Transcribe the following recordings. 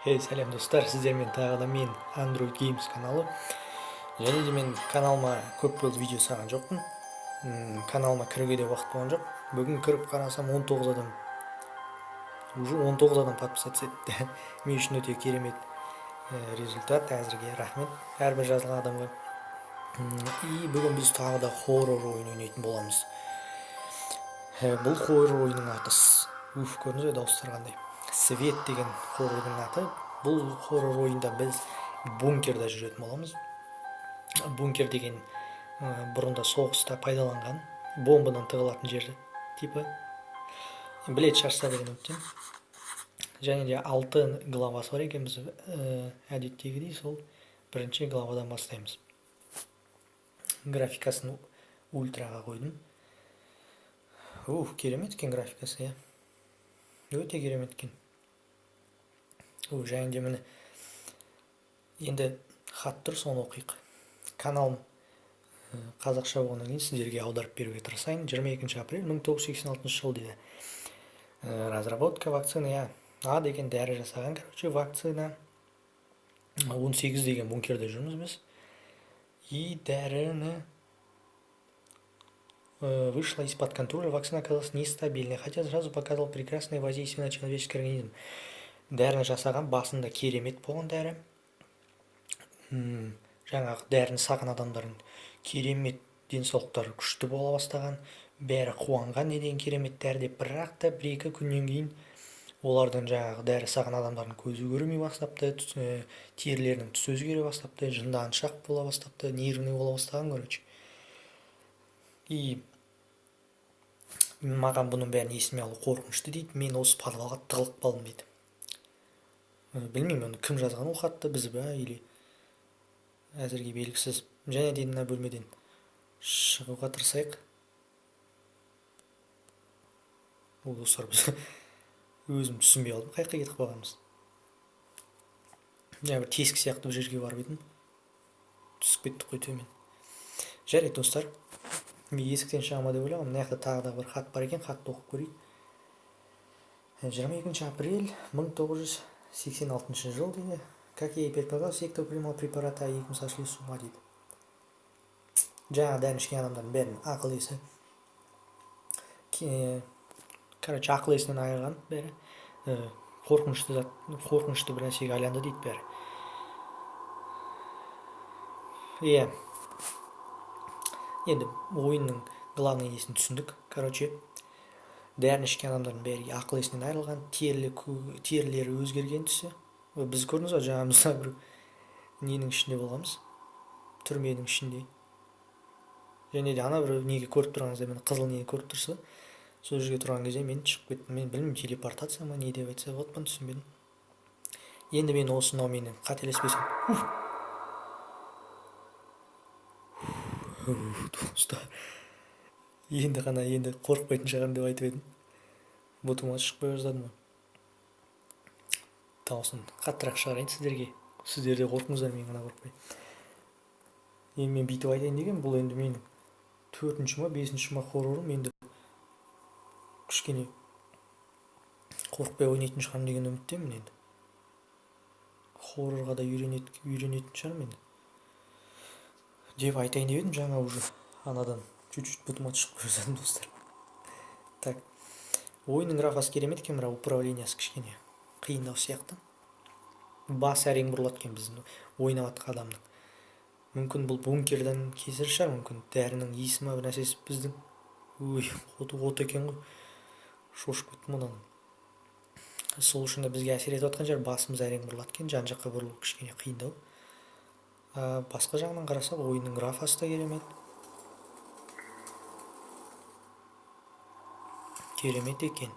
Hey, сәлем достар, сіздермен тағы да мен Android Games каналы. Және де мен каналыма көп болды видео салған жоқпын. Каналыма кіруге де уақыт болған жоқ. Бүгін кіріп қарасам 19 адам. Уже 19 адам подписаться етті. Мен үшін өте керемет результат әзірге, рахмет әрбір жазылған адамға. И бүгін біз тағы да хоррор ойын ойнайтын боламыз. Бұл хоррор ойынның аты, уф, көрдіңіз бе дауыстар қандай? Свет деген хоррордың аты. Бұл хоррор ойында біз бункерда жүретін боламыз. Бункер деген бұрында соғыста пайдаланған бомбадан тығылатын жер типі. Білетін шығарсыздар деген үміттемін. Және де 6 главасы бар екен, біз әдеттегідей сол бірінші главадан бастаймыз. Графикасын ультраға қойдым. Уф, керемет екен графикасы, иә. Өте керемет екен. Және де міне енді хат тұр, соны оқиық. Каналым қазақша болғаннан кейін сіздерге аударып беруге тырысайын. 22 апрель 1986 жыл дейді. Разработка вакцины А деген дәрі жасаған, короче, вакцина. 18 деген бункерде жүрміз біз. И дәріні вышла из-под контроля, вакцина оказалась нестабильной, хотя сразу показала прекрасное воздействие на человеческий организм. Дәріні жасаған басында керемет болған дәрі. Жаңағы дәріні саған адамдардың керемет денсаулықтары күшті бола бастаған, бәрі қуанған не деген керемет дәрі деп, бірақ та бір-екі күннен кейін олардың жаңағы дәрі саған адамдардың көзі көрмей бастапты, терілерінің түсі өзгере бастапты, жынданшақ бола бастапты, нервный бола бастаған, короче. И маған бұның бәрін есіме алу қорқынышты дейді. Мен осы подвалға тығылып қалдым дейді. Білмеймін, оны кім жазған ол хатты, біз ба или әзірге белгісіз. Және де мына бөлмеден шығуға тырысайық. Ол достар, біз өзім түсінбей қалдым, қай жаққа кетіп қалғанымыз. Жаңа бір тесік сияқты бір жерге барып едім, түсіп кеттік қой төмен. Жарайды достар, мен есіктен шыға ма деп ойлағанмын. Мына жақта тағы да бір хат бар екен, хатты оқып көрейік. 22 апрель 1986 жыл дейді. Как я и предполагал, все, кто принимал препарат А2, сошли с ума дейді. Жаңа дәріні ішкен адамдардың бәрін ақыл есі, короче, ақыл есінен айырған бәрі. Қорқынышты зат, қорқынышты бір нәрсеге айланды дейді бәрі. Иә. Енді ойынның главный несін түсіндік, короче. Дәріні ішкен адамдардың бәрі ақыл есінен айырылған, терілері өзгерген түсі. Біз көрдіңіз ғой, жаңа біз бір ненің ішінде болғанбыз, түрменің ішінде. Және де ана бір неге көріп тұрғаныңызда, міне қызыл нені көріп тұрсыз ба? Сол жерге тұрған кезде мен шығып кеттім. Мен білмеймін, телепортация ма, не деп айтса болады, бұны түсінбедім. Енді мен осынау мені қателеспесем. Достар, енді ғана енді қорықпайтын шығармын деп айтып едім. Бұтыма шығып қоя жаздадым ғой. Дауысын қаттырақ шығарайын сіздерге. Сіздер де қорқыңыздар, мен ғана қорықпай. Енді мен бүйтіп айтайын деген, бұл енді менің 4-ші ма, 5-ші ма хоррорым. Енді кішкене қорықпай ойнайтын шығармын деген үміттемін енді. Хоррорға да үйренетін шығармын енді. Деп айтайын деп едім, жаңа уже анадан чуть-чуть бұтыма шығып қоя жаздадым достар. Так, ойынның графасы керемет екен, бірақ управлениясы кішкене қиындау сияқты. Бас әрең бұрылады екен біздің ойнап жатқан адамның. Мүмкін бұл бункерден кесір шығар, мүмкін дәрінің иісі ма бір нәрсесі біздің. Ой, от екен ғой. Шошып кеттім одан. Сол үшін де бізге әсер етіп жатқан жер, басымыз әрең бұрылады екен, жан жаққа бұрылу кішкене қиындау. Басқа жағынан қарасақ, ойынның графасы да керемет. Керемет екен.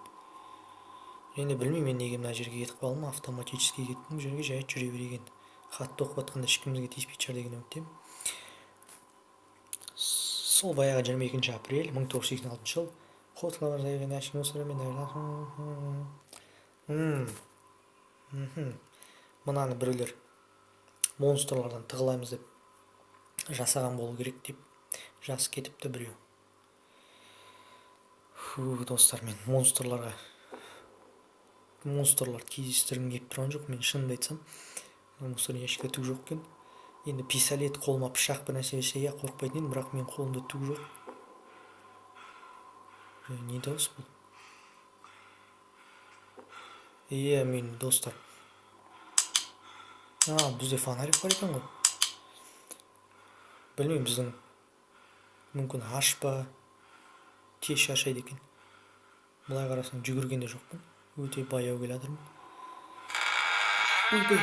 Және білмеймін, мен неге мына жерге кетіп қалдым, автоматически кеттім, бұл жерге жай жүре берген. Хатты оқып жатқанда ешкімізге тиіспейтін шығар деген үміттемін. Сол баяғы 22 апрель 1986 жыл. Мынаны біреулер монстрлардан тығыламыз деп жасаған болу керек деп жас кетіпті біреу. Фу, достар, мен монстрларға монстрларды кездестіргім келіп тұрған жоқ, мен шынымды айтсам. Мусорный ящикте түк жоқ екен. Енді пистолет, қолыма пышақ бір нәрсе берсе, иә, қорықпайтын едім, бірақ мен қолымда түк жоқ. Не дауыс бұл? Иә, мен достар. Бізде фонарик бар екен ғой. Білмеймін, біздің мүмкін аш па, тез шаршайды екен. Былай қарасаң жүгірген де жоқпын. Өте баяу келе жатырмын. Ойбай.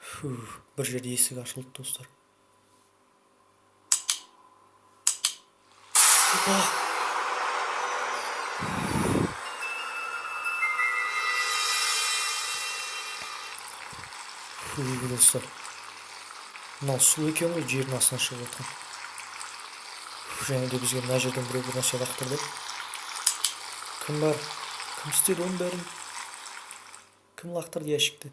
Фу, бір жерде есік ашылды, достар. Опа! Фу, достар. Мынау су екен ғой, жердің астынан шығып жатқан. Және де бізге мына жерден біреу бір нәрсе лақтырды. Кім бар? Кім істеді оның бәрін? Кім лақтырды ящикті?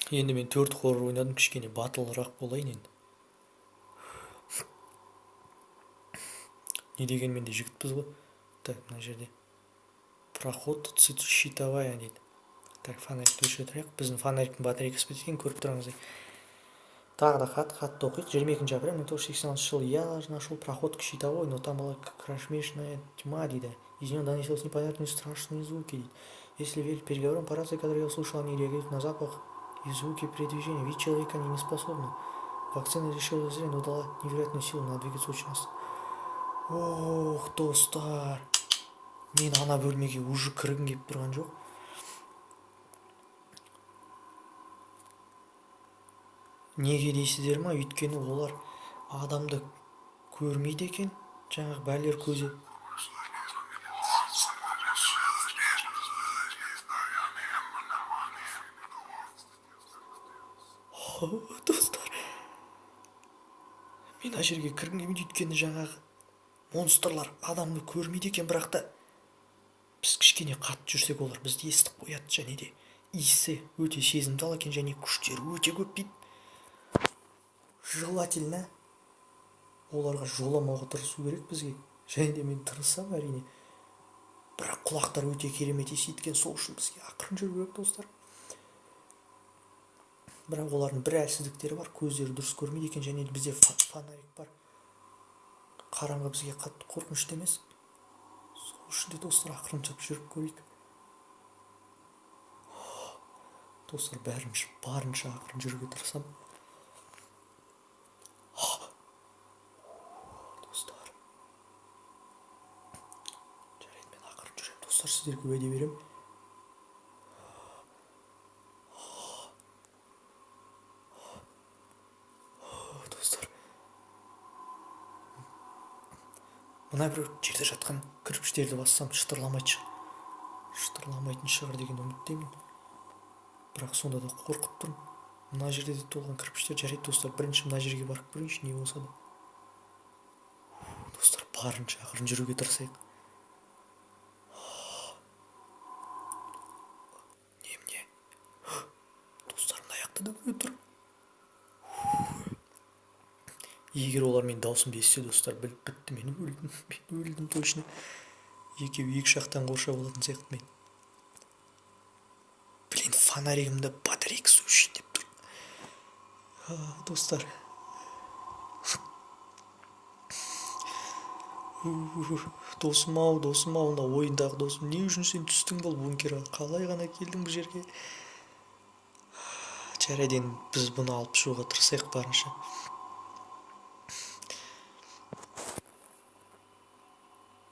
Енді мен 4 хоррор ойнадым, кішкене батылырақ болайын енді. Не дегенмен де жігітпіз ғой. Так, мына жерде проход щитовая дейді. Так, фонарикті өшіре тұрайық. Біздің фонариктің батарейкасы біткен, көріп тұрғаныңыздай. Тағы да хатты оқиық. 22 апреля 1986 жылы. Я нашел проход к щитовой, но там была кромешная тьма, дейді. Из нее доносились непонятные страшные звуки, дейді. Если верить переговорам по рации, которые я услышал, они реагируют на запах и звуки передвижения. Вид человека они не способны. Вакцина решила зря, но дала невероятную силу, надо двигаться очень быстро. Ох, достар. Мен ана бөлмеге уже кіргім келіп тұрған жоқ. Неге дейсіздер ма? Өйткені олар адамды көрмейді екен. Жаңағы бәлер көзі. Достар, мен ана жерге кіргім келмейді, өйткені жаңағы монстрлар адамды көрмейді екен, бірақ та біз кішкене қатты жүрсек олар бізді естіп қояды, және де иісі өте сезімтал екен, және күштері өте көп дейді. Желательно оларға жоламауға тырысу керек бізге. Және де мен тырысамын әрине. Бірақ құлақтар өте керемет естиді екен, сол үшін бізге ақырын жүру керек, достар. Бірақ олардың бір әлсіздіктері бар, көздері дұрыс көрмейді екен, және де бізде фонарик бар. Қараңғы бізге қатты қорқынышты емес. Сол үшін де, достар, ақырындап жүріп көрейік. Достар, барынша ақырын жүруге тырысамын. Достар. Жарайды, мен ақырын жүремін, достар, сіздерге уәде беремін. Достар. Мына біреу жерде жатқан кірпіштерді бассам шытырламайтын шығар деген үміттемін. Бірақ сонда да қорқып тұрмын. Мына жерде де толған кірпіштер. Жарайды, достар, бірінші мына жерге барып көрейінші, не болса да. Достар, барынша ақырын жүруге тырысайық. Немене? Достар, мына жақта да біреу тұр. Егер олар менің даусымды естісе, достар, бітті, мен өлдім, мен өлдім точно. Екеуі екі жақтан қоршап алатын сияқты мен. Блин, фонаригімді батарейкасы өшін деп тұр. Достар. Досым ау, досым ау, мына ойындағы досым, не үшін сен түстің бұл бункерге? Қалай ғана келдің бұл жерге? Жарайды, енді біз бұны алып шығуға тырысайық барынша.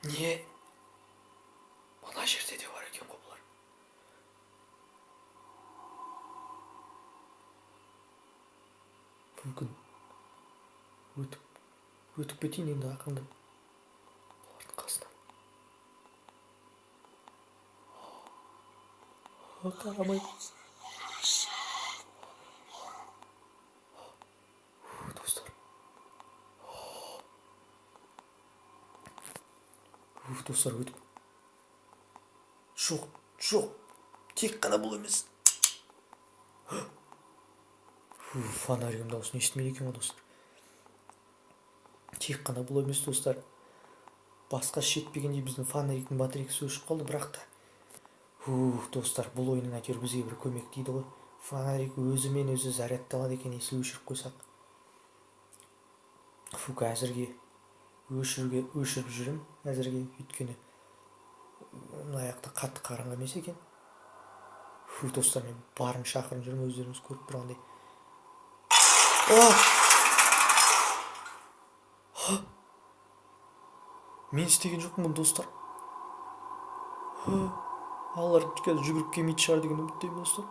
Не? Мына жерде де бар екен ғой бұлар. Мүмкін өтіп кетейін енді ақырындап. Бұлардың қасына. Қарамай. Достар. Достар, өтіп. Жоқ, жоқ. Тек қана бұл емес. Фонаригім дауысын естімейді екен ғой, достар. Тек қана бұл емес, достар. Басқа жетпегендей біздің фонариктің батарейкасы өшіп қалды, бірақ та. Достар, бұл ойынның әйтеуір бізге бір көмек дейді ғой. Фонарик өзімен өзі зарядталады екен, если өшіріп қойсақ. Фу, әзірге өшіріп жүрмін, әзірге, өйткені мына жақта қатты қараңғы емес екен. Фу, достар, мен барынша ақырын жүрмін, өздеріңіз көріп тұрғандай. Мен істеген жоқпын бұны, достар. Алар қазір жүгіріп келмейтін шығар деген үміттемін, достар.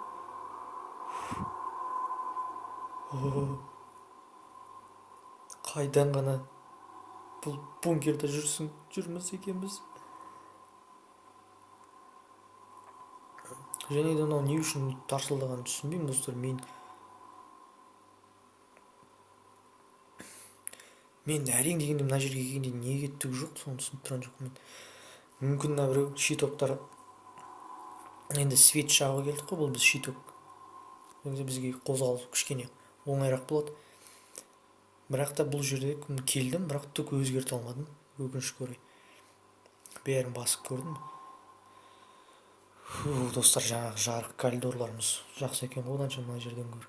Қайдан ғана бұл бункерде жүрміз екенбіз. Және де мынау не үшін тарсылдағанын түсінбеймін, достар. Мен әрең дегенде мына жерге келгенде неге түк жоқ, соны түсініп тұрған жоқпын мен. Мүмкін мына біреу щитоктар. Енді свет жағуға келдік қой, бұл біз щиток. Негізі бізге қозғалыс кішкене оңайырақ болады. Бірақ та бұл жерде келдім, бірақ түк өзгерте алмадым, өкінішке орай. Бәрін басып көрдім. Фу, достар, жаңағы жарық коридорларымыз жақсы екен ғой, оданша мына жерден көр.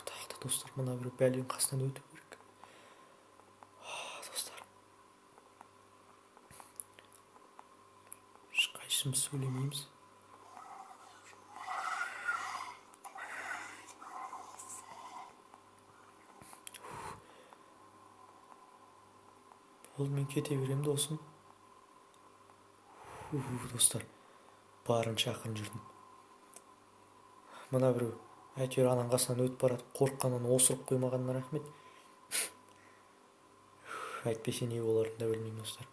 Тағы да, достар, мына біреу бәленің қасынан өту керек. Достар. Ешқайсымыз сөйлемейміз. Ол мен кете беремін, досым. Достар, барынша ақырын жүрдім. Мына біреу әйтеуір ананың қасынан өтіп барады, қорыққаннан осырып қоймағанына рахмет. Әйтпесе не боларын да білмеймін, достар.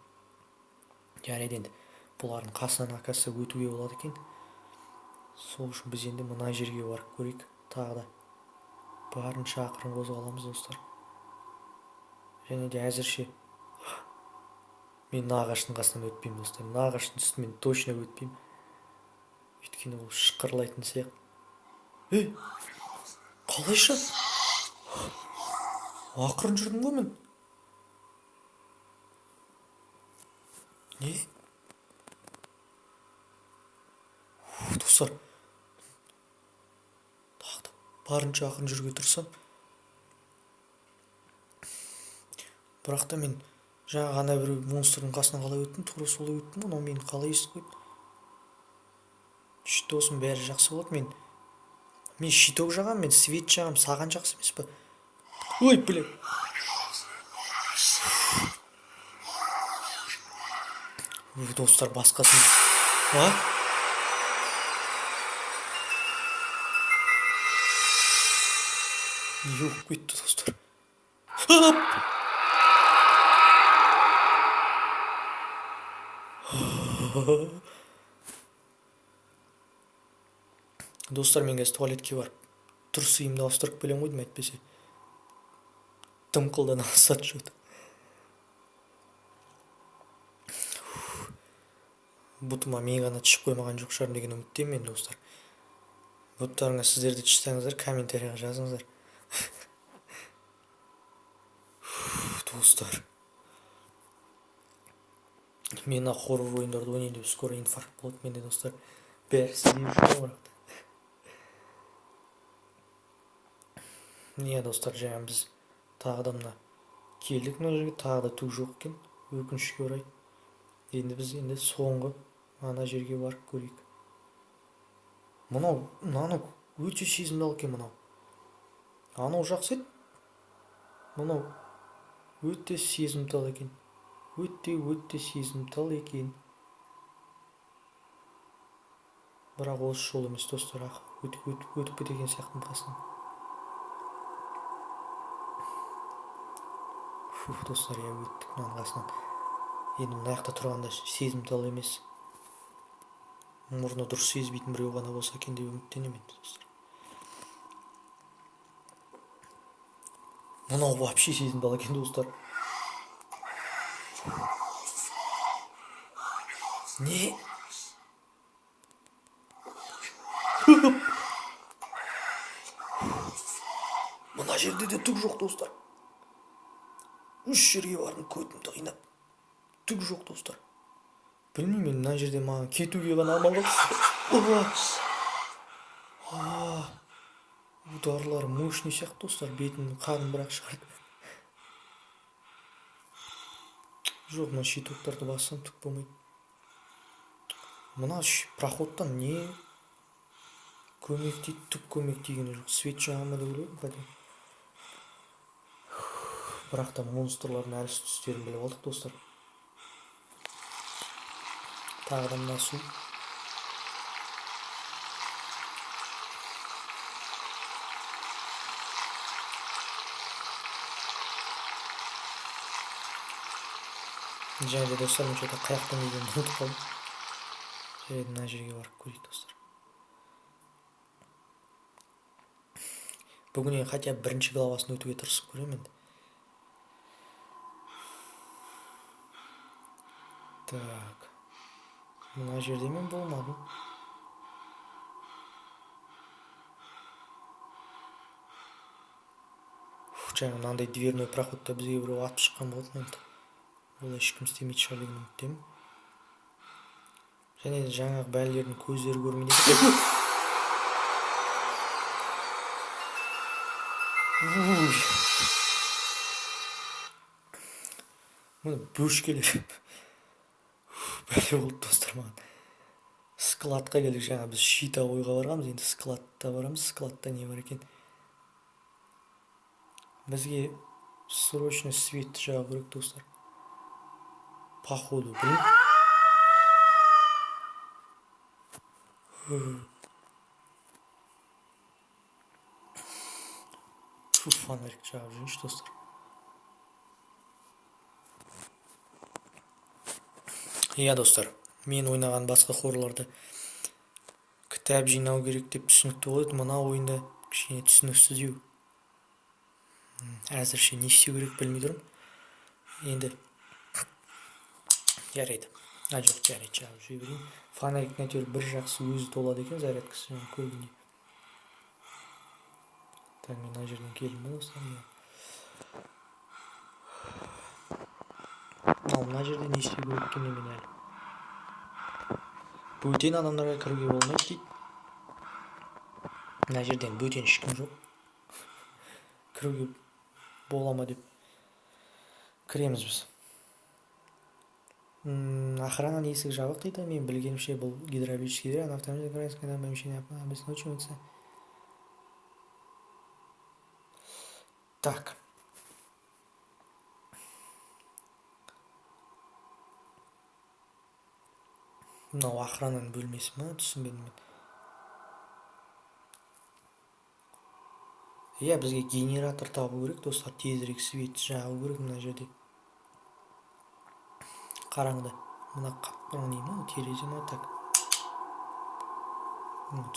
Жарайды, енді бұлардың қасынан оказывается өтуге болады екен. Сол үшін біз енді мына жерге барып көрейік. Тағы да барынша ақырын қозғаламыз, достар. Және де әзірше мен мына ағаштың қасынан өтпеймін, достар. Мына ағаштың үстімен точно өтпеймін. Өйткені ол шықырлайтын сияқты. Ей, қалайша? Ақырын жүрдім ғой мен. Не? Достар, тағы да барынша ақырын жүруге тырысамын. Бірақ та мен жаңа ғана біреу монстрдың қасынан қалай өттім, тура солай өттім ғой, мынау мені қалай естіп қойды. Досым, бәрі жақсы болады. Мен щиток жағам, мен свет жағам, саған жақсы емес па? Ой, бля. Достар, басқасын. А? Не болып кетті, достар? Ап! Достар, мен қазір туалетке барып тұрсиымды ауыстырып келемін ғой деймін, әйтпесе дымқылдан асады что-то. Бұтыма мен ғана тішіп қоймаған жоқ шығармын деген үміттемін мен, достар. Бұттарыңа сіздер де тішсеңіздер, комментарияға жазыңыздар. Достар, мен мына хоррор ойындарды ойнайын деп скоро инфаркт болады менде, достар. Бәрі сіздер үшін ғой, бірақ та. Не, достар, жаңа біз тағы да мына келдік мына жерге, тағы да түк жоқ екен, өкінішке орай. Енді біз енді соңғы ана жерге барып көрейік. Мынау, мынаны өте сезімтал екен мынау. Анау жақсы еді. Мынау өте сезімтал екен. Өте сезімтал екен. Бірақ осы жол емес, достар, өтіп кетеген сияқтымын қасынан. Фух, достар, я өттік мынаның қасынан. Енді мына жақта тұрғанда сезімтал емес. Мұрны дұрыс сезбейтін біреу ғана болса екен деп үміттенемін, достар. Мынау вообще сезімтал екен, достар. Не? Мына жерде де Түк жоқ, достар. 3 жерге бардым, көтімді қинап. Түк жоқ, достар. Білмеймін, мен мына жерде маған кетуге ғана амал жоқ. Ударлар мощный сияқты, достар. Бетімнің қанын бірақ шығарды. Жоқ, мына щитоктарды бассам түк болмайды. Мына проходтан не көмек дейді, түк көмек дегені жоқ. Свет жаға ма деп ойладым, хотя. Бірақ та монстрлардың әлсіз түстерін біліп алдық, достар. Тағы да мына су. Және де, достар, мен что-то қаяқтан келгенімді ұмытып қалдым. Жарайды, мына жерге барып көрейік, достар. Бүгін енді хотя бы бірінші главасын өтуге тырысып көремін енді. Так. Мына жерде мен болмадым. Жаңа мынандай дверной проходта бізге біреу атып шыққан болатын енді. Олай ешкім істемейтін шығар деген үміттемін. Және де жаңағы бәлелердің көздері көрмейді екен. Міне бөшкелер. Бәле болды, достар, маған. Складқа келдік, жаңа біз щитовойға барғанбыз, енді складта барамыз. Складта не бар екен? Бізге срочно светті жағу керек, достар. Походу, блин. Фу, фонарик жағып жүрейінші, достар. Иә, достар, мен ойнаған басқа хоррорларда кітап жинау керек деп түсінікті болады. Мына ойында кішкене түсініксіздеу. Әзірше не істеу керек білмей тұрмын. Енді жарайды. Жоқ, жарайды, жағып жүре берейін. Фонариктің әйтеуір бір жақсы өзі толады екен, зарядкасы жаңа көргендей. Так, мен мына жерден келдім бе, достар? Иә. Ал мына жерде не істеу керек екенін мен әлі. Бөтен адамдарға кіруге болмайды дейді. Мына жерден бөтен ешкім жоқ. Кіруге бола ма деп кіреміз біз. Охрананың есігі жабық дейді. Мен білгенімше бұл гидравлический дверь, она автомобиль закрывается, когда помещение обесночивается. Так. Мынау охрананың бөлмесі ма? Түсінбедім мен. Иә, бізге генератор табу керек, достар. Тезірек свет жағу керек мына жерде. Қараңғыда. Мына қап-қараңғы не ма? Терезе ма? Так.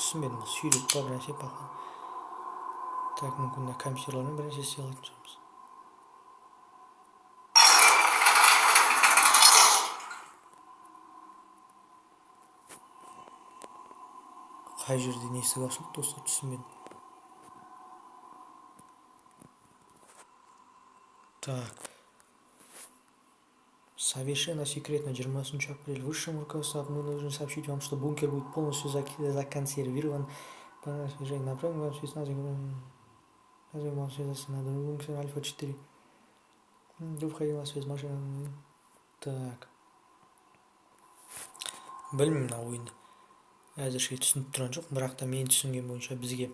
Түсінбедім, бұл сурет па, бір нәрсе походу. Так, мүмкін мына компьютерлермен бір нәрсе істей алатын шығармыз. Қай жерде есік ашылды, достар, түсінбедім. Так. Совершенно секретно, 20 апреля. Высшему руководству мы должны сообщить вам, что бункер будет полностью законсервирован. Направим вам спецназ, вам связаться на бункер Альфа-4. Входила связь машина. Так. Білмеймін мына ойынды. Әзірше түсініп тұрған жоқ, бірақ та мен түсінген бойынша бізге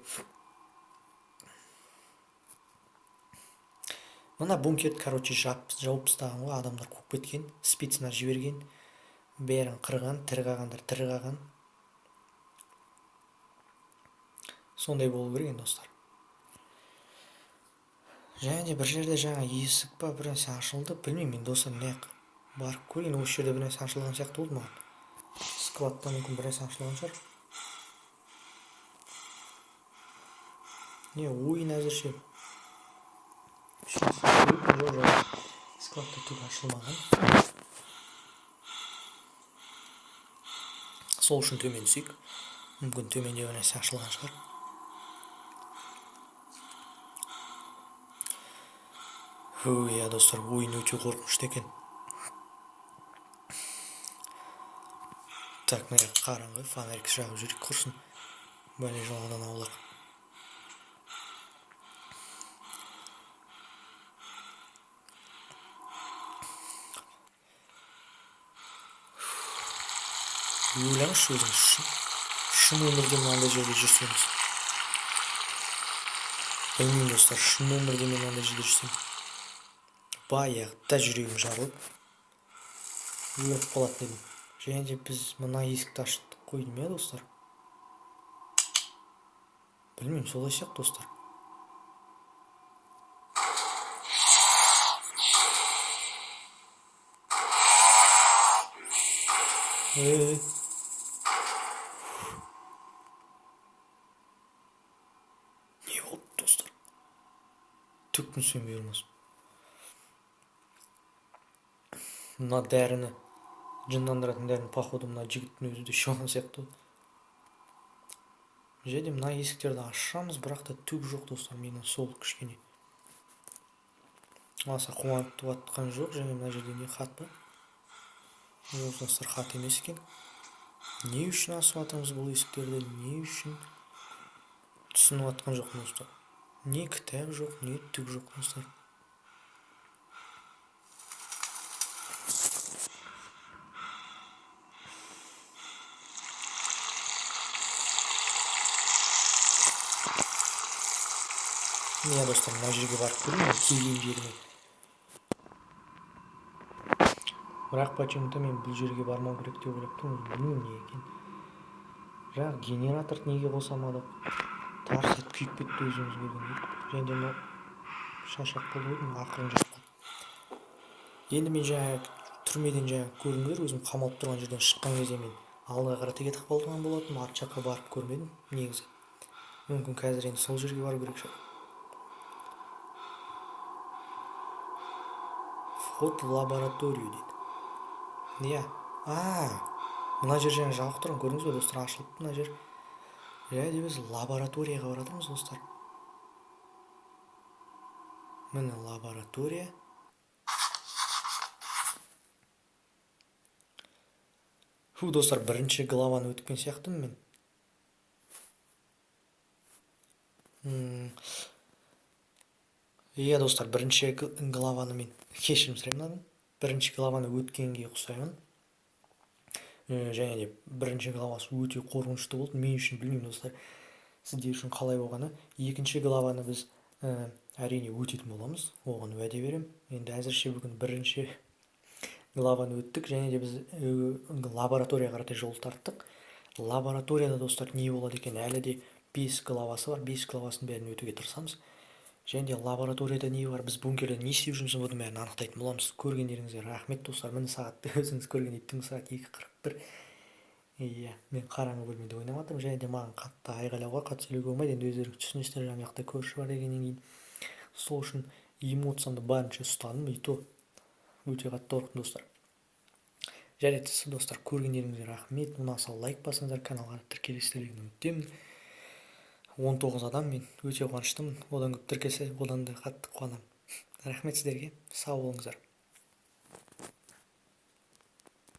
мына бункерді, короче, жауып тастаған ғой, адамдар қуып кеткен, спецназ жіберген, бәрін қырған, тірі қалғандар тірі қалған. Сондай болу керек енді, достар. Және де бір жерде жаңа есік па бір нәрсе ашылды, білмеймін мен, достар, мына жаққа барып көрейін, осы жерде бір нәрсе ашылған сияқты болды маған. Складта мүмкін бір нәрсе ашылған шығар. Не, ойын әзірше. Жоқ, жоқ. Складта түк ашылмаған. Сол үшін төмен түсейік. Мүмкін төменде бір нәрсе ашылған шығар. Иә, достар, ойын өте қорқынышты екен. Так, мына қараңғы, фонарик жағып жүрейік, құрсын. Бәле жаладан аулақ. Ойлаңызшы өзіңіз, шын өмірде мынандай жерде жүрсеңіз. Білмеймін, достар, шын өмірде мен мынандай жерде жүрсем, баяғыда жүрегім жарылып өліп қалатын едім. Және де біз мына есікті аштық қойдым, иә, достар? Білмеймін, солай сияқты, достар. Не болды, достар? Түк түсінбей тұрмыз. Мына дәріні, жындандыратын дәріні, походу, мына жігіттің өзі де ішіп алған сияқты. Және мына есіктерді ашамыз, бірақ та түк жоқ, достар, мені сол кішкене аса қуантып жатқан жоқ. Және мына жерде не, хат па? Жоқ, достар, хат емес екен. Не үшін ашып жатырмыз бұл есіктерді, не үшін түсініп жатқан жоқпын, достар. Не кітап жоқ, не түк жоқ, достар. Иә, достар, мына жерге барып көрейін, келген жеріме. Бірақ почему-то мен бұл жерге бармау керек деп ойлап тұрмын, білмеймін неге екенін. Бірақ генераторды неге қоса алмадық? Тарс етіп күйіп кетті өзіміз көргендей. Және де мынау шаршап қалды ғой деймін, ақырын жүріп қалды. Енді мен жаңа түрмеден жаңа көрдіңдер, өзім қамалып тұрған жерден шыққан кезде мен алдыға қарата кетіп қалған болатынмын, арт жаққа барып көрмедім негізі. Мүмкін қазір енді сол жерге бару керек шығар. Вход в лабораторию дейді. Иә. Мына жер жаңа жабық тұрған, көрдіңіз бе, достар, ашылып мына жер. Және де біз лабораторияға барып жатырмыз, достар. Міне лаборатория. Фу, достар, бірінші главаны өткен сияқтымын мен. Иә, достар, бірінші главаны мен кешірім сұраймын мынадан. Бірінші главаны өткенге ұқсаймын. Және де бірінші главасы өте қорқынышты болды. Мен үшін білмеймін, достар, сіздер үшін қалай болғаны. Екінші главаны біз әрине өтетін боламыз, оған уәде беремін. Енді әзірше бүгін бірінші главаны өттік. Және де біз лабораторияға қарата жол тарттық. Лабораторияда, достар, не болады екен? Әлі де 5 главасы бар. 5 главасының бәрін өтуге тырысамыз. Және де лабораторияда не бар, біз бункерде не істеп жүрміз, бұның бәрін анықтайтын боламыз. Көргендеріңізге рахмет, достар. Міне сағатты өзіңіз көргендей, түнгі сағат 2:41. Иә, мен қараңғы бөлмеде ойнап жатырмын. Және де маған қатты айғайлауға, қатты сөйлеуге болмайды. Енді өздеріңіз түсінесіздер, жан жақта көрші бар дегеннен кейін. Сол үшін эмоциямды барынша ұстадым, и то өте қатты қорықтым, достар. Жарайды, достар, көргендеріңізге рахмет. Ұнаса лайк басыңыздар, каналға тіркелесіздер деген үміттемін. 19 адам, мен өте қуаныштымын. Одан көп тіркелсе, одан да қатты қуанамын. Рахмет сіздерге, сау болыңыздар.